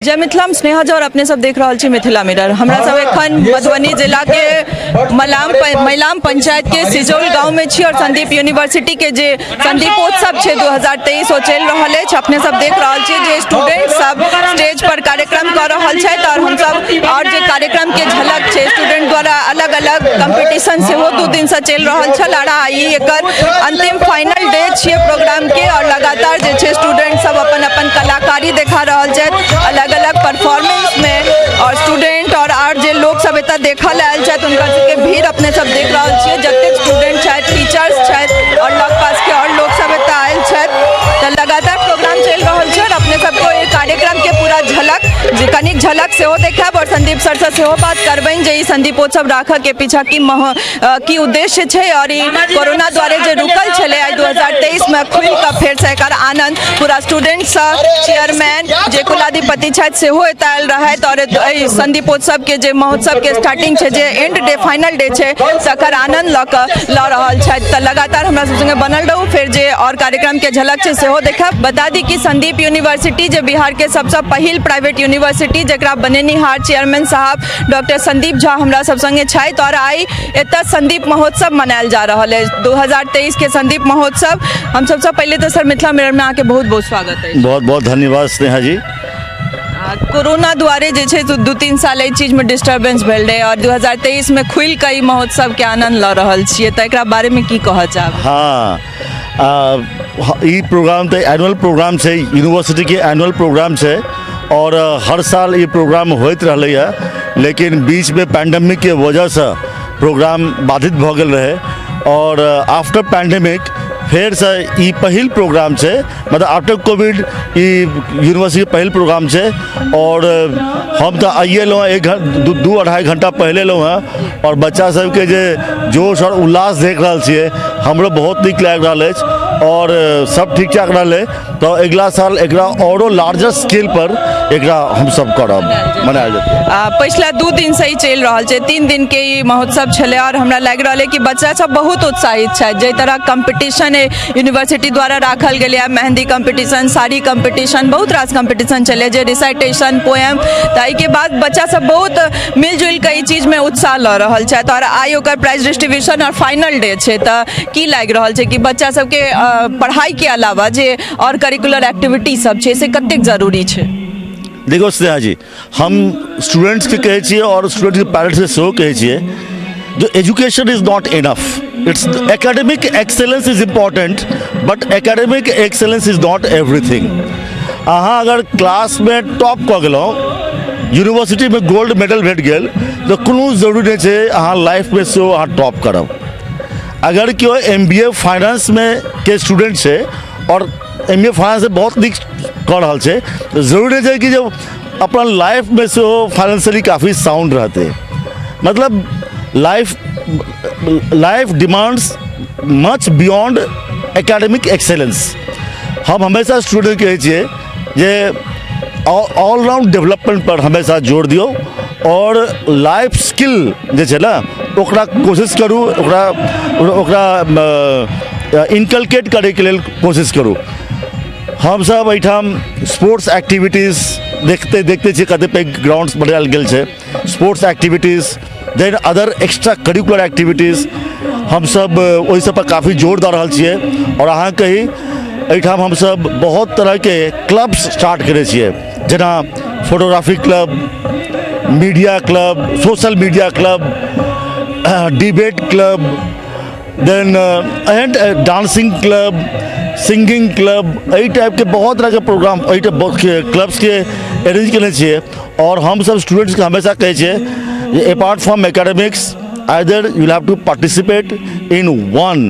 जय मिथिला, हम स्नेहा झा और अपने सब देख रहल छी मिथिला मिरर। हमरा सब एखन मधुबनी जिला के मलाम मैलाम पंचायत के सिजौल गांव में छी और संदीप यूनिवर्सिटी के जे संदीपोत्सव छै 2023 ओ चलि रहल अछि। अपने सब देख रहल छी जे स्टूडेंट सब स्टेज पर कार्यक्रम कऽ रहल छथि और हमसब और जे कार्यक्रम के झलक छै, स्टूडेंट द्वारा अलग अलग कंपटीशन सेहो 2 दिन से चलि रहल छल और आइ एकर अंतिम फाइनल डे छियै प्रोग्राम के और लगातार जे छै स्टूडेंट सब अपन अपन कलाकारी देखा रहल छथि अलग अलग परफॉर्मेंस में। और स्टूडेंट और जे लोग सब एतऽ देखऽ लए आयल छथि, हुनकर सबके भीड़ अपने सब देख रहल छियै। जतेक स्टूडेंट छथि, टीचर्स छथि और लग पास के और लोग सब एतऽ आयल छथि, तऽ लगातार प्रोग्राम चलि रहल छै और अपने सबके ओहि कार्यक्रम के पूरा झलक, जे कनिक झलक सेहो देखायब और संदीप सर से सेहो बात करबनि जे ई संदीपोत्सव राखऽ के पीछा की मह की उद्देश्य छै और ई कोरोना द्वारे जे रुकल छलै, आइ 2023 मे खुलि कऽ फेरसँ एकर आनंद पूरा स्टूडेंट सब, चेयरमैन जे कुलाधिपति छथि सेहो एतऽ आयल रहथि और एहि संदीपोत्सव के जे महोत्सव के स्टार्टिंग छै, जे एंड डे, फाइनल डे छै, तकर आनंद लऽ कऽ लऽ रहल छथि। तऽ लगातार हमरा सब संगे बनल रहू, फेर जे और कार्यक्रम के झलक छै सेहो देखब। बता दी कि संदीप यूनिवर्सिटी जे बिहार के सबसँ पहिल प्राइवेट यूनिवर्सिटी, जकरा बनेनिहार चेयरमैन साहब डॉक्टर संदीप झा हमरा सब संगे छथि और आइ एतऽ संदीप महोत्सव मनायल जा रहल अछि, 2023 के संदीप महोत्सव। हम सबसँ पहिले तऽ सर, मिथिला मिरर में अहाँके बहुत बहुत स्वागत अछि। बहुत बहुत धन्यवाद स्नेहा जी। कोरोना दुआरे जे छै 2-3 साल एहि चीजमे डिस्टर्बेंस भेल रहै और 2023 में खुलि कऽ ई महोत्सव के आनंद लऽ रहल छियै, तऽ एकरा बारेमे की कहऽ चाहब? हाँ, ई प्रोग्राम तऽ एनुअल प्रोग्राम छै, यूनिवर्सिटीके एनुअल प्रोग्राम छै और हर साल ई प्रोग्राम होइत रहलैए, लेकिन बीचमे पैंडमिकके वजहसँ प्रोग्राम बाधित भऽ गेल रहै और आफ्टर पैंडमिक फेरसँ ई पहिल प्रोग्राम छै, मतलब आफ्टर कोविड ई यूनिवर्सिटीके पहिल प्रोग्राम छै। और हम तऽ आइए एलहुँ हँ, एक घं 2-2.5 घंटा पहिले एलहुँ हँ और बच्चा सबके जे जोश और उल्लास देख रहल छियै, हमरो बहुत नीक लागि रहल अछि और सब ठीक ठाक रहलै तऽ अगिला साल एकरा औरो लार्जर स्केल पर एकरा हमसब करब, मनायल जेतै। पछिला 2 दिनसँ ई चलि रहल छै, 3 दिनके ई महोत्सव छलै और हमरा लागि रहल है कि बच्चा सब बहुत उत्साहित छथि। जाहि तरह कम्पटीशन यूनिवर्सिटी द्वारा राखल गेलै, मेहंदी कम्पटीशन, साड़ी कम्पटीशन, बहुत रास कम्पटीशन छलै, जे रिसाइटेशन, पोएम, तऽ एहिके बाद बच्चा सब बहुत मिलजुलि कऽ ई चीजमे उत्साह लऽ रहल छथि और आइ ओकर प्राइज डिस्ट्रीब्यूशन और फाइनल डे छै, तऽ की लागि रहल छै कि बच्चा सबके पढ़ाइके अलावा जे और करिकुलर एक्टिविटी सब छै से कतेक जरूरी छै? देखियौ स्नेहा जी, हम स्टूडेंट्सके कहै छियै और स्टूडेंट्सके पेरेंट्सके सेहो कहै छियै जो education is not enough. It's academic excellence is important, but academic excellence is not everything. अहाँ अगर क्लासमे टॉप कऽ गेलहुँ, यूनिवर्सिटीमे गोल्ड मेडल भेट गेल, तऽ कोनो जरूरी नहि छै अहाँ लाइफमे सेहो अहाँ टॉप करब। अगर केओ एम बी ए फाइनेंसमे के स्टूडेंट छै और एम बी ए फाइनेंस बहुत नीक कऽ रहल छै, तऽ जरूरी नहि छै कि जे अपन लाइफमे सेहो फाइनेंशियली काफी साउंड रहतै। मतलब life demands much beyond academic excellence. हम हमेशा स्टूडेंट कहै छियै जे ऑलराउंड डेवलपमेंट पर हमेशा जोर दियौ और लाइफ स्किल जे छै ने, ओकरा कोशिश करू, ओकरा ओकरा इनकलकेट करैके लेल कोशिश करू। हमसब एहिठाम स्पोर्ट्स एक्टिविटीज देखते देखते छियै, कते पैघ ग्राउंड्स बनायल गेल छै। Sports activities, then other extra curricular activities, हमसब ओहि सब पर काफी जोर दऽ रहल छियै। आओर अहाँ कही, एहिठाम हमसब बहुत तरहके क्लब्स स्टार्ट करै छियै, जेना photography club, media club, social media club, debate club, then एहन डांसिंग क्लब, सिंगिंग क्लब, एहि टाइपके बहुत तरहके प्रोग्राम, एहि टाइप क्लब्सके अरेंज केने छियै। आओर हमसब स्टूडेंट्सके हमेशा कहै छियै जे apart from academics, either you have to participate in one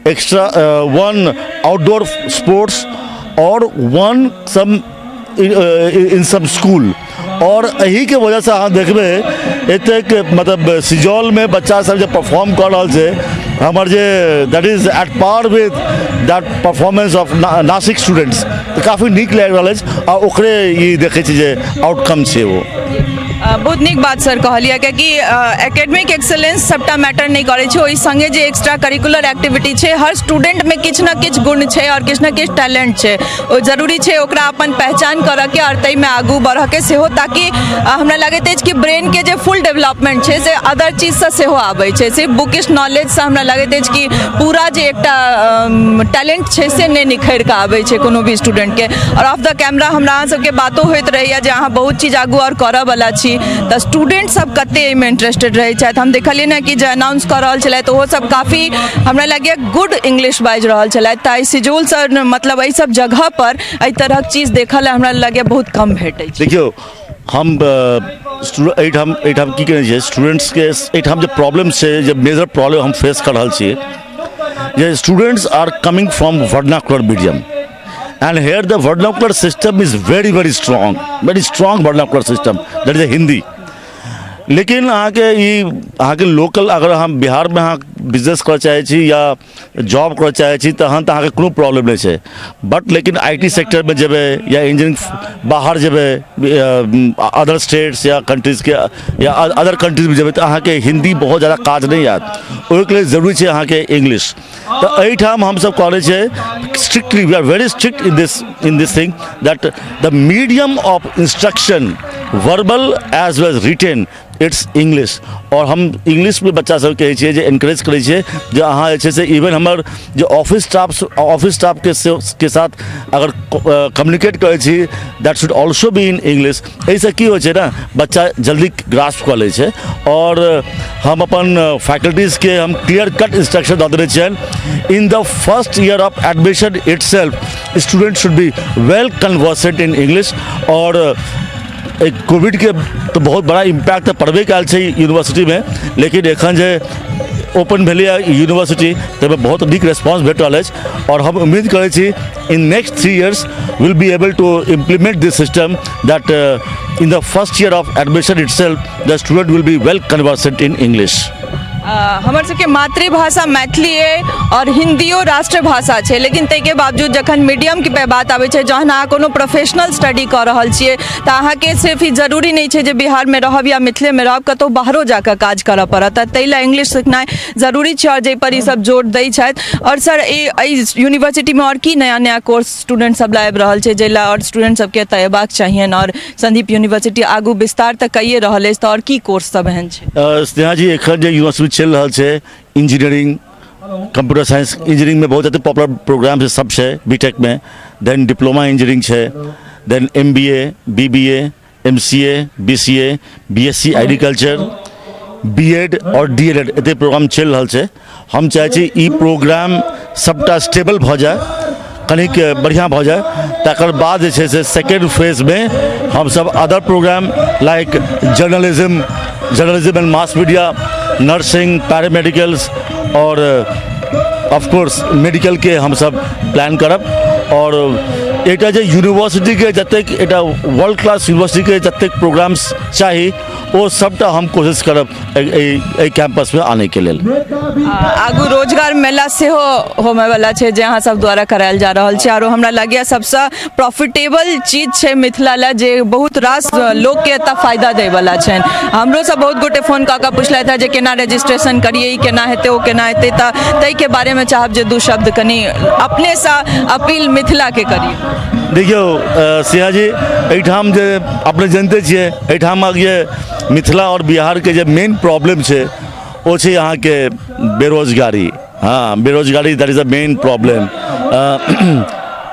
extra one outdoor sports or one some in some school. और एहिके वजहसँ अहाँ देखबै, एतेक मतलब सिजौलमे बच्चा सब जे परफॉर्म कऽ रहल छै हमर, जे that is at par with that performance of Nashik students. तऽ काफी नीक लागि रहल अछि आ ओकरे ई देखै छी जे आउटकम छै ओ। बहुत नीक बात सर कहलियै, कियाकि एकेडमिक एक्सेलेंस सबटा मैटर नहि करै छै, ओहि सङ्गे जे एक्स्ट्रा करिकुलर एक्टिविटी छै, हर स्टूडेंटमे किछु ने किछु गुण छै आओर किछु ने किछु टैलेंट छै। ओ जरूरी छै ओकरा अपन पहचान करऽके आओर ताहिमे आगू बढ़ऽके सेहो, ताकि हमरा लगैत अछि कि ब्रेनके जे फुल डेवलपमेंट छै से अदर चीजसँ सेहो आबै छै। सिर्फ बुकिश नॉलेजसँ हमरा लगैत अछि कि पूरा जे एकटा टैलेंट छै से नहि निखरि कऽ आबै छै कोनो भी स्टूडेंटके। आओर ऑफ the camera हमरा अहाँ सबके बातो होइत रहैए जे अहाँ बहुत चीज आगू आओर करऽवला छी, तऽ स्टूडेंट सब कते एहिमे इंटरेस्टेड रहै छथि? हम देखलियै ने कि जे अनाउंस कऽ रहल छलथि, ओहो सब काफी हमरा लगैए गुड इंग्लिश बाजि रहल छलथि। तऽ एहि सिजौल सर, मतलब एहि सब जगह पर एहि तरहक चीज देखऽ लए हमरा लगैए बहुत कम भेटै छै। देखियौ, हम एहिठाम की केने छियै, स्टूडेंट्सके एहिठाम जे प्रॉब्लम छै, जे मेजर प्रॉब्लम हम फेस कऽ रहल छियै, जे students are coming from vernacular medium and here the vernacular system is very very strong, very strong vernacular system, that is a Hindi। लेकिन अहाँके ई अहाँके लोकल, अगर अहाँ बिहारमे अहाँ बिजनेस करऽ चाहै छी या जॉब करऽ चाहै छी, तहन तऽ अहाँके कोनो प्रॉब्लम नहि छै। बट लेकिन I T सेक्टरमे जेबै या इंजीनियरिंग बाहर जेबै, अदर स्टेट्स या कंट्रीजके या अदर कंट्रीजमे जेबै, तऽ अहाँके हिन्दी बहुत जादा काज नहि आयत। ओहिके लेल जरूरी छै अहाँके इंग्लिश। तऽ एहिठाम हमसब कहने छियै strictly, we are very strict in this thing that the medium of instruction, verbal as well written, it's English। आओर हम इंग्लिशमे बच्चा सबके कहै छियै जे इनकरेज करै छियै जे अहाँ जे छै से इवन हमर जे ऑफिस स्टाफके के साथ अगर कम्युनिकेट करै छी, that should also be in English। एहिसँ की होइ छै ने, बच्चा जल्दी ग्रास्प कऽ लै छै। आओर हम अपन फैकल्टीजके हम क्लियर कट इंस्ट्रक्शन दऽ देने छियनि, in the first year of admission itself student should be well conversant in English। आओर एक कोविडके तऽ बहुत बड़ा इम्पैक्ट तऽ पड़बे कयल छै यूनिवर्सिटीमे, लेकिन एखन जे ओपन भेलैए यूनिवर्सिटी, ताहिमे बहुत नीक रेस्पॉन्स भेट रहल अछि। आओर हम उम्मीद करै छी in next 3 years will be able to implement this system that in the first year of admission itself the student will be well conversant in English। हमर सबके मातृभाषा मैथिली अइ आओर हिन्दियो राष्ट्रभाषा छै, लेकिन ताहिके बावजूद जखन मीडियमके पे बात आबै छै, जहन अहाँ कोनो प्रोफेशनल स्टडी कऽ रहल छियै, तऽ अहाँके सिर्फ ई जरूरी नहि छै जे बिहारमे रहब या मिथिलेमे रहब, कतहु बाहरो जाकऽ काज करऽ पड़त, तऽ ताहि लए इंग्लिश सिखनाइ जरूरी छै आओर जाहिपर ई सब जोर दै छथि। आओर सर, एहि यूनिवर्सिटीमे आओर की नया नया कोर्स स्टूडेंट सब लए आबि रहल छै, जाहि लए आओर स्टूडेंट सबके एतऽ अयबाक चाहियनि? आओर संदीप यूनिवर्सिटी आगू विस्तार तऽ कैए रहल अछि, तऽ आओर की कोर्स सब एहन छै? स्नेहा जी, एखन जे यूनिवर्सिटी चलि रहल छै, इंजीनियरिंग, कंप्यूटर साइंस, इंजीनियरिंगमे बहुत ज्यादा पॉपुलर प्रोग्राम छै सब छै बी टेकमे, देन डिप्लोमा इंजीनियरिंग छै, देन MBA, BBA, MCA, BCA, BSc agriculture, BEd आओर डीएलएड, एते प्रोग्राम चलि रहल छै। हम चाहै छी ई प्रोग्राम सबटा स्टेबल भऽ जाय, कनिक बढ़िआँ भऽ जाय, तकर बाद जे छै से सेकेंड फेजमे हमसब other program like journalism and mass media, nursing, paramedicals आओर ऑफकोर्स मेडिकलके हमसब प्लान करब। आओर एकटा जे यूनिवर्सिटीके जतेक, एकटा वर्ल्ड क्लास यूनिवर्सिटीके जतेक प्रोग्राम्स चाही, ओ सबटा हम कोशिश करब एहि कैंपसमे आनैके लेल। आगू रोजगार मेला सेहो होमयवला छै, जे अहाँ सब द्वारा करायल जा रहल छै। आरो हमरा लगैए सबसँ प्रॉफिटेबल चीज छै मिथिला लए, जे बहुत रास लोकके एतऽ फायदा दैवला छनि। हमरो सब बहुत गोटे फोन कऽ कऽ पुछलथि हँ जे केना रजिस्ट्रेशन करियै, ई केना हेतै, ओ केना हेतै। तऽ ताहिके बारेमे चाहब जे दू शब्द कनि अपनेसँ अपील मिथिलाके करियै। देखियौ सिंहा जी, एहिठाम जे अपने जनिते छियै, एहिठामक जे मिथिला आओर बिहारके जे मेन प्रॉब्लम छै, ओ छै अहाँके बेरोजगारी। हँ, बेरोजगारी, that is the main problem।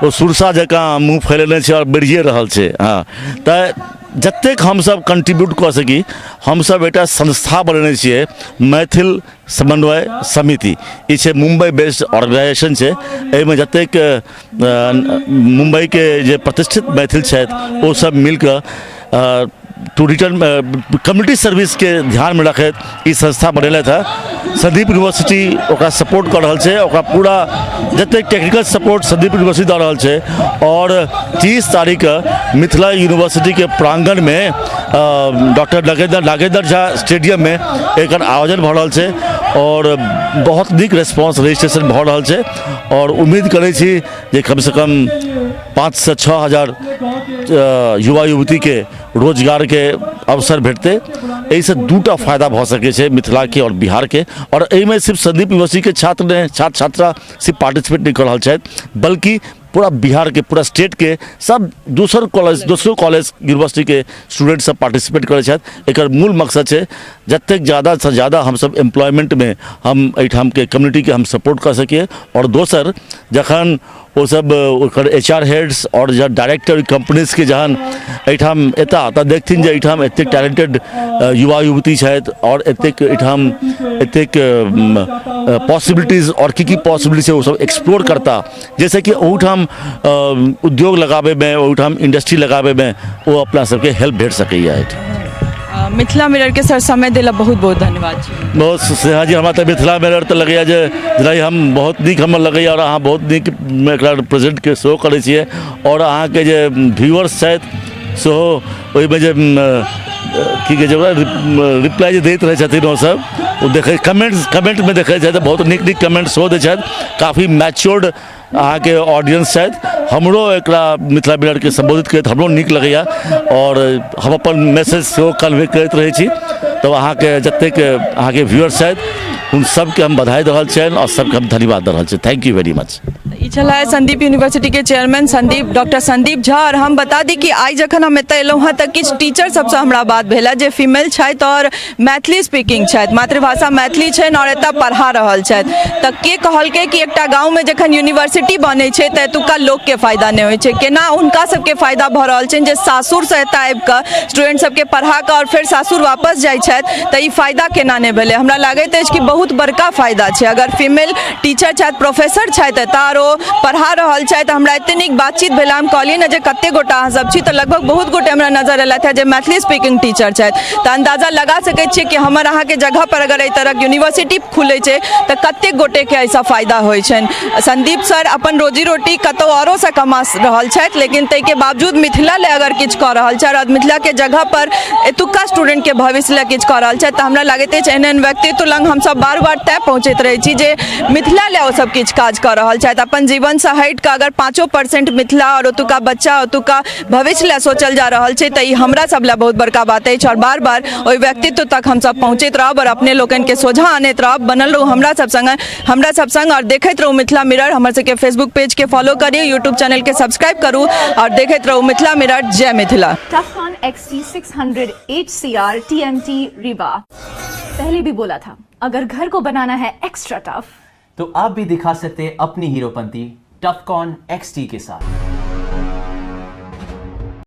ओ सुरसा जकाँ मुँह फैलेने छै आओर बढ़िए रहल छै। हँ, तऽ जतेक हमसब कंट्रीब्यूट कऽ सकी, हमसब एकटा संस्था बनेने छियै, मैथिल समन्वय समिति। ई छै मुम्बई बेस्ड ऑर्गेनाइजेशन छै। एहिमे जतेक मुम्बईके जे प्रतिष्ठित मैथिल छथि, ओ सब मिलकऽ टू रिटर्न कम्युनिटी सर्विसके ध्यानमे रखैत ई संस्था बनेलथि हँ। संदीप यूनिवर्सिटी ओकरा सपोर्ट कऽ रहल छै। ओकरा पूरा जतेक टेक्निकल सपोर्ट संदीप यूनिवर्सिटी दऽ रहल छै। आओर 30 तारीखके मिथिला यूनिवर्सिटीके प्राङ्गणमे डॉक्टर नागेन्द्र नागेन्द्र झा स्टेडियममे एकर आयोजन भऽ रहल छै आओर बहुत नीक रेस्पॉन्स, रजिस्ट्रेशन भऽ रहल छै। आओर उम्मीद करै छी जे कमसँ कम 5 से 6 हजार युवा युवतीके रोजगारके अवसर भेटतै। एहिसँ दूटा फायदा भऽ सकै छै मिथिलाके आओर बिहारके। आओर एहिमे सिर्फ संदीप यूनिवर्सिटीके छात्र नहि, छात्र छात्रा सिर्फ पार्टिसिपेट नहि कऽ रहल छथि, बल्कि पूरा बिहारके, पूरा स्टेटके सब दोसर कॉलेज, दोसरो कॉलेज, यूनिवर्सिटीके स्टूडेंट सब पार्टिसिपेट करै छथि। एकर मूल मकसद छै जतेक ज्यादासँ ज्यादा हमसब एम्प्लॉयमेंटमे हम एहिठामके कम्युनिटीके हम सपोर्ट कऽ सकिए। आओर दोसर, जखन ओसब ओकर एच आर हेड्स आओर जे डायरेक्टर कम्पनीजके जहन एहिठाम एता तऽ देखथिन जे एहिठाम एतेक टैलेंटेड युवा युवती छथि आओर एतेक एहिठाम एतेक पॉसिबिलिटीज आओर की की पॉसिबिलिटी छै, ओसब एक्सप्लोर करता, जाहिसँ कि ओहूठाम उद्योग लगाबैमे, ओहूठाम इंडस्ट्री लगाबैमे ओ अपना सबके हेल्प भेट सकैए एहिठाम। मिथिला मिररके सर समय देला बहुत बहुत धन्यवाद छी। बहुत स्नेहा जी, हमरा तऽ मिथिला मिरर तऽ लगैए जे जेनाकि हम बहुत नीक हमर लगैए आओर अहाँ बहुत नीक एकरा प्रेजेंटके सेहो करै छियै। आओर अहाँके जे व्यूअर्स छथि सेहो ओहिमे जे की कहै छै ओकरा, रिप्लाई जे दैत रहै छथिन, ओसभ ओ देखै कमेंटमे देखै छथि, बहुत नीक नीक कमेंट सेहो दै छथि। काफी मैच्योर्ड अहाँके ऑडियंस छथि। हमरो एकरा मिथिला मिररके सम्बोधित करैत हमरो नीक लगैए आओर हम अपन मैसेज सेहो कन्वे करैत रहै छी। तऽ अहाँके जतेक अहाँके व्यूअर्स छथि, हुन सबके हम बधाई दऽ रहल छियनि आओर सबके हम धन्यवाद दऽ रहल छी। Thank you very much. ई छला है संदीप यूनिवर्सिटी के चेयरमैन संदीप, डॉक्टर संदीप झा। आओर हम बता दी कि आइ जखन हम एतऽ एलहुँ हँ तऽ किछु टीचर सबसँ हमरा बात भेल जे फीमेल छथि आओर मैथिली स्पीकिंग छथि, मातृभाषा मैथिली छनि आओर एतऽ पढ़ा रहल छथि। तऽ के कहलकै कि एकटा गाँवमे जखन यूनिवर्सिटी बनै छै तऽ एतुका लोकके फायदा नहि होइ छै, केना हुनका सबके फायदा भऽ रहल छनि जे सासुरसँ एतऽ आबि कऽ स्टूडेंट सबके पढ़ा कऽ आओर फेर सासुर वापस जाइ छथि, तऽ ई फायदा केना नहि भेलै? हमरा लागैत अछि कि बहुत बड़का फायदा छै। अगर फीमेल टीचर छथि, प्रोफेसर छथि एतऽ आओर ओ पढ़ा रहल छथि, हमरा एते नीक बातचीत भेल। हम कहलियै ने जे कते गोटा अहाँ सब छी, तऽ लगभग बहुत गोटे हमरा नजर एलथि हँ जे मैथिली स्पीकिंग टीचर छथि। तऽ अन्दाजा लगा सकै छियै कि हमर अहाँके जगह पर अगर एहि तरहक यूनिवर्सिटी खुलै छै तऽ कतेक गोटेके एहिसँ फायदा होइ छनि। संदीप सर अपन रोजी रोटी कतहु औरोसँ कमा रहल छथि, लेकिन ताहिके बावजूद मिथिला लए अगर किछु कऽ रहल छथि आओर मिथिलाके जगह पर एतुक्का स्टूडेंटके भविष्य लए किछु कऽ रहल छथि, तऽ हमरा लागैत अछि एहन एहन व्यक्तित्व लग हमसब बार बार तैँ पहुँचैत रहै छी जे मिथिला लए ओसब किछु काज कऽ रहल छथि। अपन जीवनसँ हटि कऽ अगर 5% मिथिला आओर ओतुक्का बच्चा, ओतुक्का भविष्य लए सोचल जा रहल छै, तऽ ई हमरा सब लए बहुत बड़का बात अछि। आओर बार बार ओहि व्यक्तित्व तक हमसब पहुँचैत रहब आओर अपने लोकनिके सोझाँ आनैत रहब। बनल रहू हमरा सब संग, हमरा सब संग आओर देखैत रहू मिथिला मिरर। हमर सबके फेसबुक पेजके फॉलो करियौ, यूट्यूब चैनलके सब्सक्राइब करू आओर देखैत रहू मिथिला मिरर। जय Mithila. Tufcon XT600 HCR TMT Rebar। पहले भी बोला था, अगर घर को बनाना है एक्स्ट्रा टफ तो आप भी दिखा सकते हैं अपनी हीरोपंती टफकॉन XT के साथ।